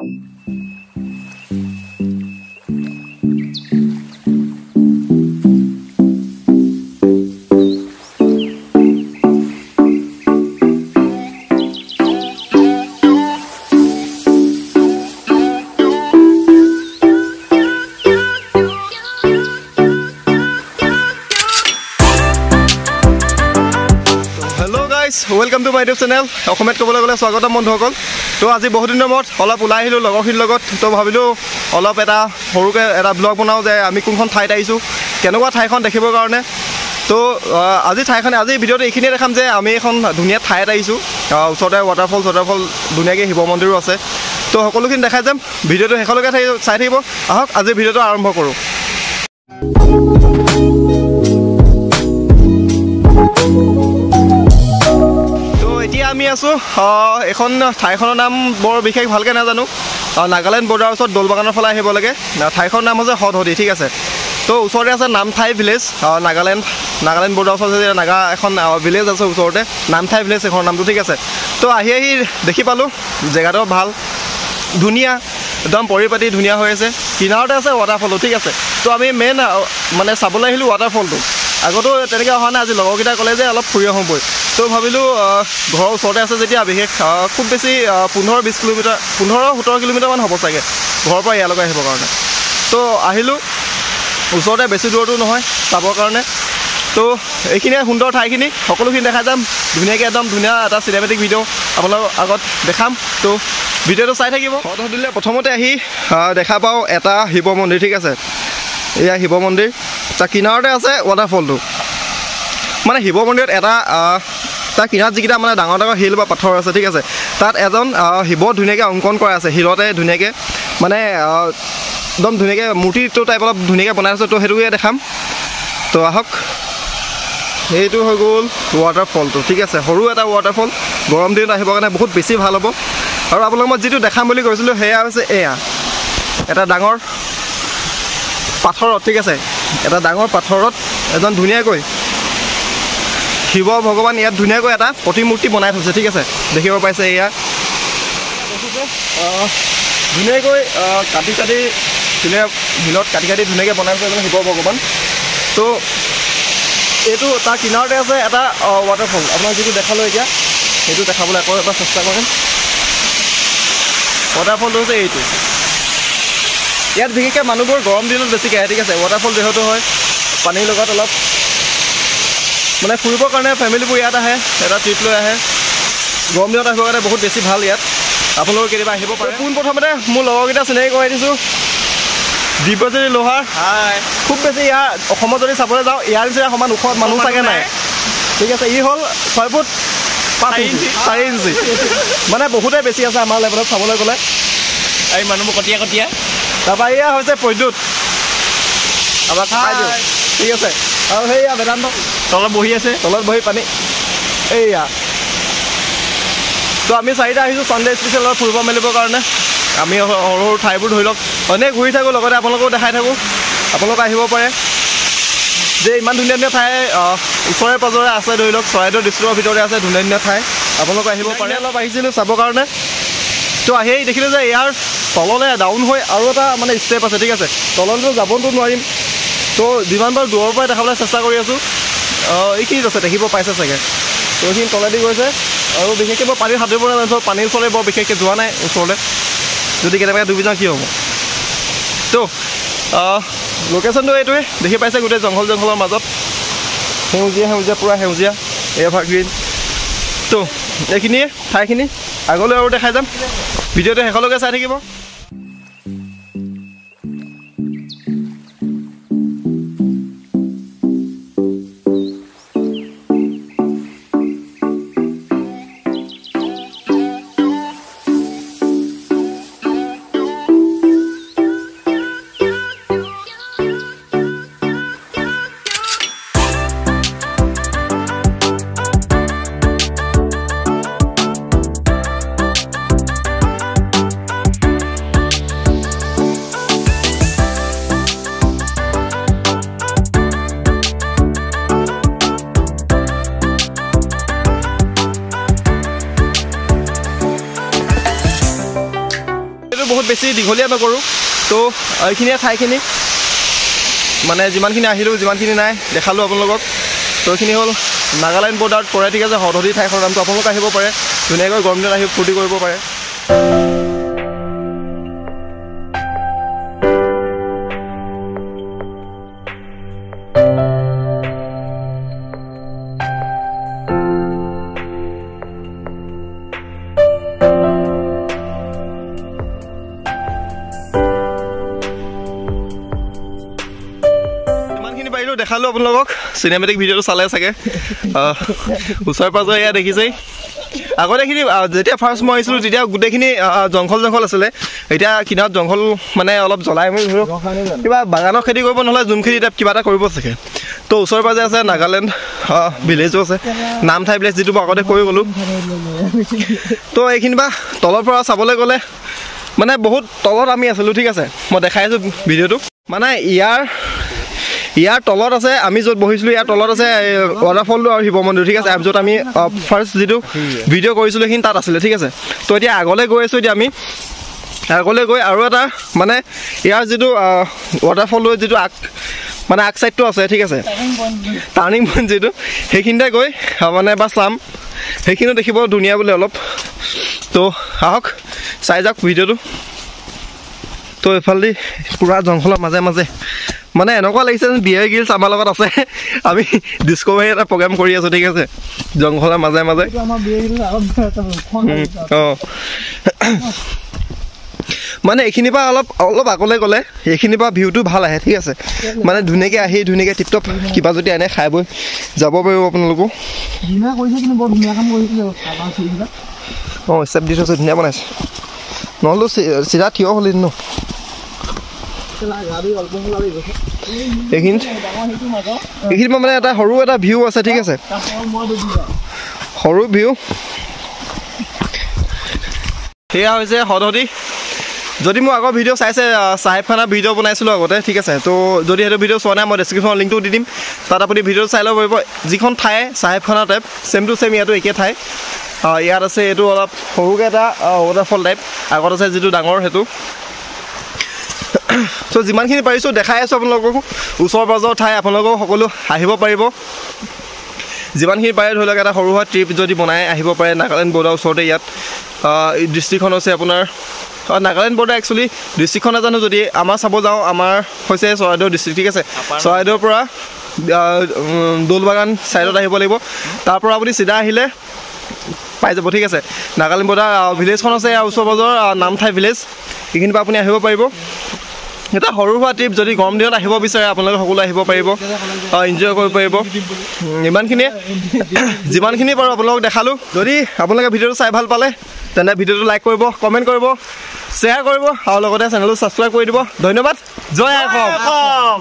Welcome to my YouTube channel অসমীয়াত ক'বলৈ গ'লে স্বাগতম বন্ধুসকল। তো আজি বহুত দিনৰ মূৰত অলপ ওলাই আহিলোঁ লগৰখিনিৰ লগত। তো ভাবিলোঁ অলপ এটা সৰুকৈ এটা ব্লগ বনাওঁ যে আমি কোনখন ঠাইত আহিছোঁ, কেনেকুৱা ঠাইখন দেখিবৰ কাৰণে। তো আজি ঠাইখন আজি ভিডিঅ'টো এইখিনিয়ে দেখাম যে আমি এখন ধুনীয়া ঠাইত আহিছোঁ, ওচৰতে ৱাটাৰফল চৱাটাৰফল ধুনীয়াকৈ শিৱ মন্দিৰো আছে। তো সকলোখিনি দেখাই যাম, ভিডিঅ'টো শেষলৈকে চাই থাকিব। আহক আজি ভিডিঅ'টো আৰম্ভ কৰোঁ। আমি আছোঁ এখন ঠাইখনৰ নাম বৰ বিশেষ ভালকৈ নাজানো, নাগালেণ্ড বৰ্ডাৰৰ ওচৰত দৌলবাগানৰ ফালে আহিব লাগে। ঠাইখনৰ নাম হৈছে হদহদি, ঠিক আছে। তো ওচৰতে আছে নামঠাই ভিলেজ, নাগালেণ্ড বৰ্ডাৰৰ ওচৰত নাগা এখন ভিলেজ আছে ওচৰতে, নামঠাই ভিলেজ এইখনৰ নামটো, ঠিক আছে। তো আহি আহি দেখি পালোঁ জেগাটো ভাল, ধুনীয়া, একদম পৰিপাটি ধুনীয়া হৈ আছে। কিনাৰতে আছে ৱাটাৰফলটো, ঠিক আছে। তো আমি মেইন মানে চাবলৈ আহিলোঁ ৱাটাৰফলটো, আগতো তেনেকৈ অহা নাই। আজি লগৰকেইটা ক'লে যে অলপ ফুৰি আহোঁ বৈ। তো ভাবিলোঁ ঘৰৰ ওচৰতে আছে যেতিয়া বিশেষ খুব বেছি 15-20 কিলোমিটাৰ, 15-17 কিলোমিটাৰমান হ'ব চাগে ঘৰৰ পৰা ইয়ালৈকে আহিবৰ কাৰণে। তো আহিলোঁ, ওচৰতে, বেছি দূৰতো নহয় চাবৰ কাৰণে। তো এইখিনিয়ে সুন্দৰ ঠাইখিনি, সকলোখিনি দেখাই যাম ধুনীয়াকৈ, একদম ধুনীয়া এটা চিনেমেটিক ভিডিঅ' আপোনালোকৰ আগত দেখাম। তো ভিডিঅ'টো চাই থাকিব। হদহদিলে প্ৰথমতে আহি দেখা পাওঁ এটা শিৱ মন্দিৰ, ঠিক আছে। এয়া শিৱ মন্দিৰ, তাৰ কিনাৰতে আছে ৱাটাৰফলটো। মানে শিৱ মন্দিৰত এটা তাৰ কিনাৰত যিকেইটা মানে ডাঙৰ ডাঙৰ শিল বা পাথৰ আছে, ঠিক আছে, তাত এজন শিৱ ধুনীয়াকৈ অংকন কৰা আছে শিলতে, ধুনীয়াকৈ মানে একদম ধুনীয়াকৈ মূৰ্তিটো টাইপ অলপ ধুনীয়াকৈ বনাই আছে। তো সেইটোকে দেখাম। তো আহক, সেইটো হৈ গ'ল ৱাটাৰফলটো, ঠিক আছে। সৰু এটা ৱাটাৰফল, গৰম দিনত আহিবৰ কাৰণে বহুত বেছি ভাল হ'ব। আৰু আপোনালোক মই যিটো দেখাম বুলি কৈছিলোঁ সেয়া হৈছে এয়া এটা ডাঙৰ পাথৰত, ঠিক আছে, এটা ডাঙৰ পাথৰত এজন ধুনীয়াকৈ শিৱ ভগৱান ইয়াত ধুনীয়াকৈ এটা প্ৰতিমূৰ্তি বনাই থৈছে, ঠিক আছে, দেখিব পাইছে। এয়া ধুনীয়াকৈ কাটি কাটি ধুনীয়া শিলত কাটি কাটি ধুনীয়াকৈ বনাই থৈছে এজন শিৱ ভগৱান। তো এইটো তাৰ কিনাৰতে আছে এটা ৱাটাৰফল, আপোনাক যিটো দেখালোঁ এতিয়া সেইটো দেখাবলৈ আকৌ এবাৰ চেষ্টা কৰিম। ৱাটাৰফলটো হৈছে এইটো। ইয়াত বিশেষকৈ মানুহবোৰ গৰম দিনত বেছিকৈ আহে, ঠিক আছে। ৱাটাৰফল যিহেতু হয় পানীৰ লগত অলপ মানে ফুৰিবৰ কাৰণে ফেমিলিবোৰ ইয়াত আহে, এটা ট্ৰিপ লৈ আহে। গৰম দিনত আহিবৰ কাৰণে বহুত বেছি ভাল ইয়াত, আপোনালোকে কেতিয়াবা আহিব পাৰে। পোনপ্ৰথমতে মোৰ লগৰকেইটা চিনাকি কৰাই দিছোঁ, দীপজ্যোতি লোহাৰ। খুব বেছি ইয়াৰ অসমত যদি চাবলৈ যাওঁ ইয়াৰ নিচিনা সমান ওখ মানুহ চাগে নাই, ঠিক আছে। ই হ'ল 6 ফুট 5 ইঞ্চি, 4 ইঞ্চি, মানে বহুতে বেছি আছে আমাৰ লেভেলত চাবলৈ গ'লে। এই মানুহবোৰ কটীয়া কটীয়া। তাৰপৰা এয়া হৈছে প্ৰদ্যুৎ, আমাক খাই দিওঁ, ঠিক আছে। আৰু সেইয়া বেদান্ত তলত বহি আছে, তলত বহি পানী। এইয়া তো আমি চাৰিটা আহিছোঁ ছানডে স্পেচিয়েলত ফুৰিব মেলিবৰ কাৰণে। আমি সৰু সৰু ঠাইবোৰ ধৰি লওক এনেই ঘূৰি থাকোঁ, লগতে আপোনালোকেও দেখাই থাকোঁ, আপোনালোক আহিব পাৰে যে ইমান ধুনীয়া ধুনীয়া ঠাই ওচৰে পাঁজৰে আছে। ধৰি লওক চৰাইদেউ ডিষ্ট্ৰিক্টৰ ভিতৰতে আছে ধুনীয়া ধুনীয়া ঠাই, আপোনালোক আহিব পাৰে। অলপ আহিছিলোঁ চাবৰ কাৰণে। তো আহি দেখিলোঁ যে ইয়াৰ তললৈ ডাউন হৈ আৰু এটা মানে ষ্টেপ আছে, ঠিক আছে। তললৈতো যাবতো নোৱাৰিম, তো যিমান পাৰোঁ দূৰৰ পৰাই দেখাবলৈ চেষ্টা কৰি আছোঁ। এইখিনিত আছে, দেখিব পাইছে চাগে। তো এইখিনি তলেদি গৈছে। আৰু বিশেষকৈ মই পানীত সাঁতুৰিব নাজানো, পানীৰ ওচৰলৈ বৰ বিশেষকৈ যোৱা নাই ওচৰলৈ, যদি কেতিয়াবা ডুবি যাওঁ কি হ'ব। তো লোকেশ্যনটো এইটোৱে, দেখি পাইছে গোটেই জংঘল জংঘলৰ মাজত সেউজীয়া সেউজীয়া, পূৰা সেউজীয়া এভাৰগ্ৰীণ। তো এইখিনিয়ে ঠাইখিনি, আগলৈ আৰু দেখাই যাম, ভিডিঅ'টো শেষলৈকে চাই থাকিব। বহুত বেছি দীঘলীয়া নকৰোঁ। তো এইখিনিয়ে ঠাইখিনি, মানে যিমানখিনি আহিলোঁ যিমানখিনি নাই দেখালোঁ আপোনালোকক। তো এইখিনি হ'ল নাগালেণ্ড বৰ্ডাৰত পৰে, ঠিক আছে। হদহদি ঠাইখনৰ নামটো, আপোনালোক আহিব পাৰে ধুনীয়াকৈ, গৰম দিনত আহি ফূৰ্তি কৰিব পাৰে। দেখালোঁ আপোনালোকক, চিনেমেটিক ভিডিঅ'টো চালে চাগে। ওচৰে পাঁজৰে এয়া দেখিছেই। আগতে এইখিনি যেতিয়া ফাৰ্ষ্ট মই আহিছিলোঁ তেতিয়া গোটেইখিনি জংঘল জংঘল আছিলে। এতিয়া কিনাৰত জংঘল মানে অলপ জ্বলাই মেলি ধৰক কিবা বাগানৰ খেতি কৰিব, নহ'লে জুম খেতি টাইপ কিবা এটা কৰিব চাগে। তো ওচৰে পাঁজৰে আছে নাগালেণ্ড ভিলেজো আছে, নামঠাই ভিলেজ, যিটো মই আগতে কৈ গ'লোঁ। তো এইখিনি বা তলৰ পৰা চাবলৈ গ'লে মানে বহুত তলত আমি আছিলোঁ, ঠিক আছে। মই দেখাই আছোঁ ভিডিঅ'টো। মানে ইয়াৰ তলত আছে, আমি য'ত বহিছিলোঁ ইয়াৰ তলত আছে ৱাটাৰফলটো আৰু শিৱ মন্দিৰ, ঠিক আছে। য'ত আমি ফাৰ্ষ্ট যিটো ভিডিঅ' কৰিছিলোঁ সেইখিনি তাত আছিলে, ঠিক আছে। তো এতিয়া আগলৈ গৈ আছোঁ। এতিয়া আমি আগলৈ গৈ আৰু এটা মানে ইয়াৰ যিটো ৱাটাৰফলটোৰ যিটো আগ, মানে আগ চাইডটো আছে, ঠিক আছে, টাৰ্ণিং পইণ্ট যিটো, সেইখিনিতে গৈ মানে বা চাম। সেইখিনিও দেখিব ধুনীয়া বোলে অলপ। তো আহক চাই যাওক ভিডিঅ'টো। তো এইফালেদি পূৰা জংঘলৰ মাজে মাজে মানে এনেকুৱা লাগিছে যেন বিয়েৰ গিলছ আমাৰ লগত আছে, আমি ডিস্কভাৰী এটা প্ৰগ্ৰেম কৰি আছোঁ, ঠিক আছে, জংঘলৰ মাজে মাজে। অঁ, মানে এইখিনিৰ পৰা অলপ অলপ আগলৈ গ'লে এইখিনিৰ পৰা ভিউটো ভাল আহে, ঠিক আছে। মানে ধুনীয়াকৈ আহি ধুনীয়াকৈ টিপটপ কিবা যদি এনে খাই বৈ যাব পাৰিব আপোনালোকো। অঁ, ষ্টেপ দি থৈছে, ধুনীয়া বনাইছে। নহ'লেও চিধা থিয় হ'লি ন। এইখিনিত মানে এটা সৰু এটা ভিউ আছে, ঠিক আছে, সৰু ভিউ। সেয়া হৈছে হদহদি। যদি মোৰ আগৰ ভিডিঅ' চাইছে, চাহেব খানাৰ ভিডিঅ' বনাইছিলোঁ আগতে, ঠিক আছে। তো যদি সেইটো ভিডিঅ' চোৱা নাই, মই ডেছক্ৰিপশ্যনৰ লিংকটো দি দিম, তাত আপুনি ভিডিঅ'টো চাই ল'ব পাৰিব। যিখন ঠাই চাহেব খানা টাইপ, ছেম টু ছেম ইয়াতো একে ঠাই। ইয়াত আছে এইটো অলপ সৰুকৈ এটা ৱাটাৰফল টাইপ, আগত আছে যিটো ডাঙৰ সেইটো। চ' যিমানখিনি পাৰিছোঁ দেখাই আছোঁ আপোনালোককো, ওচৰ পাঁজৰ ঠাই আপোনালোকেও সকলো আহিব পাৰিব। যিমানখিনি পাৰে ধৰি লওক এটা সৰু সুৰা ট্ৰিপ যদি বনাই আহিব পাৰে। নাগালেণ্ড বৰ্ডাৰ ওচৰতে ইয়াত ডিষ্ট্ৰিক্টখন হৈছে আপোনাৰ নাগালেণ্ড বৰ্ডাৰ। একচুৱেলি ডিষ্ট্ৰিক্টখন নাজানো, যদি আমাৰ চাব যাওঁ আমাৰ হৈছে চৰাইদেউ ডিষ্ট্ৰিক্ট, ঠিক আছে। চৰাইদেউৰ পৰা দৌলবাগান ছাইডত আহিব লাগিব, তাৰ পৰা আপুনি চিধা আহিলে পাই যাব, ঠিক আছে। নাগালেণ্ড বৰ্ডাৰ ভিলেজখন আছে ইয়াৰ ওচৰ পাঁজৰ নামঠাই ভিলেজ, এইখিনিৰ পৰা আপুনি আহিব পাৰিব। এটা সৰু সুৰা ট্ৰিপ যদি গৰম দিনত আহিব বিচাৰে আপোনালোকে সকলো আহিব পাৰিব, এনজয় কৰিব পাৰিব। ইমানখিনিয়ে যিমানখিনি পাৰোঁ আপোনালোকক দেখালোঁ। যদি আপোনালোকে ভিডিঅ'টো চাই ভাল পালে তেন্তে ভিডিঅ'টো লাইক কৰিব, কমেণ্ট কৰিব, শ্বেয়াৰ কৰিব আৰু লগতে চেনেলটো ছাবস্ক্ৰাইব কৰি দিব। ধন্যবাদ। জয় অসম।